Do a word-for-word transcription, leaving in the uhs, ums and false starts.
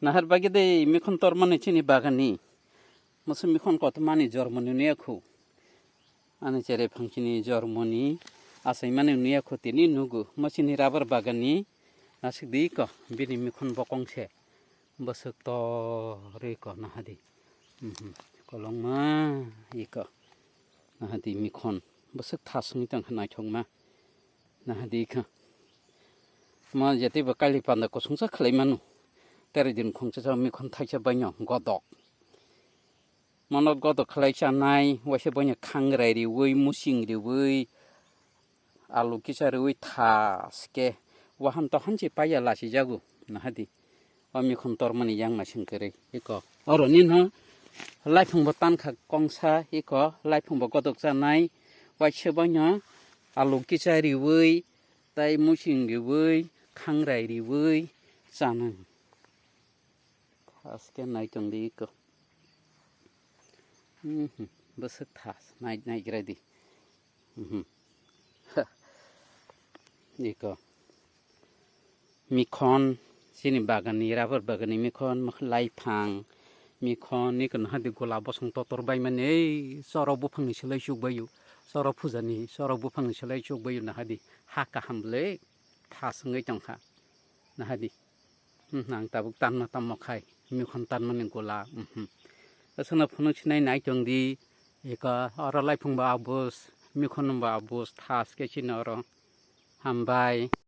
Nahar bagwi de mikhon tormani chini bagani. Musu mikhon kotomani jormoni nuya khu. Ani cherai phangchini jormoni achaimani nuya khu tini nugu. Muchini rubber bagani nasik di ko bini mikhon bokong se. Bwswk torwi ko nahadi. Mhm. Kolongma iko. Nahadi mikhon. Bwswk thasungwi tongkha naithokma. Nahadi iko. Ma jatwi bo kali panda kusungsa khlai manu. Tere din khungsa sa mikhon thaisa baino godok. Mono godo khlai chanai, waisa boino khangrai riwi, musing riwi, alu kisa riwi thaske, wahan tohan se paiya lasijago, nahadi. O mikhon tormani yang masing kwrwi, iko. Oro nino, laiphung bo tankha kongsa, iko, laiphung bo godok chanai, waisa boino alu kisa riwi, tai musing riwi, khangrai riwi, chanai. Thaske nai tongdi iko. Mhm, bwswk thas, nai, naigra di. Mhm. Iko. Mikhon, chini bagani, rubber bagani mikhon, mak-, laiphang, mikhon, iko nahadi gola bosong totor baimani, ei, choro buphangni silai chukbaio, choro phujani, choro buphangni silai chukbaio nahadi, ha kaham le, thas wngwi tongkha, nahadi. Hmm, ang tabuk tanna tamo khai, mikhon tanmani gola, mhm. Aswkno phunuk sinai nai tongdi, eka oro laiphung ba abus, mikhon ba abus, thas khe chini oro. Hambai.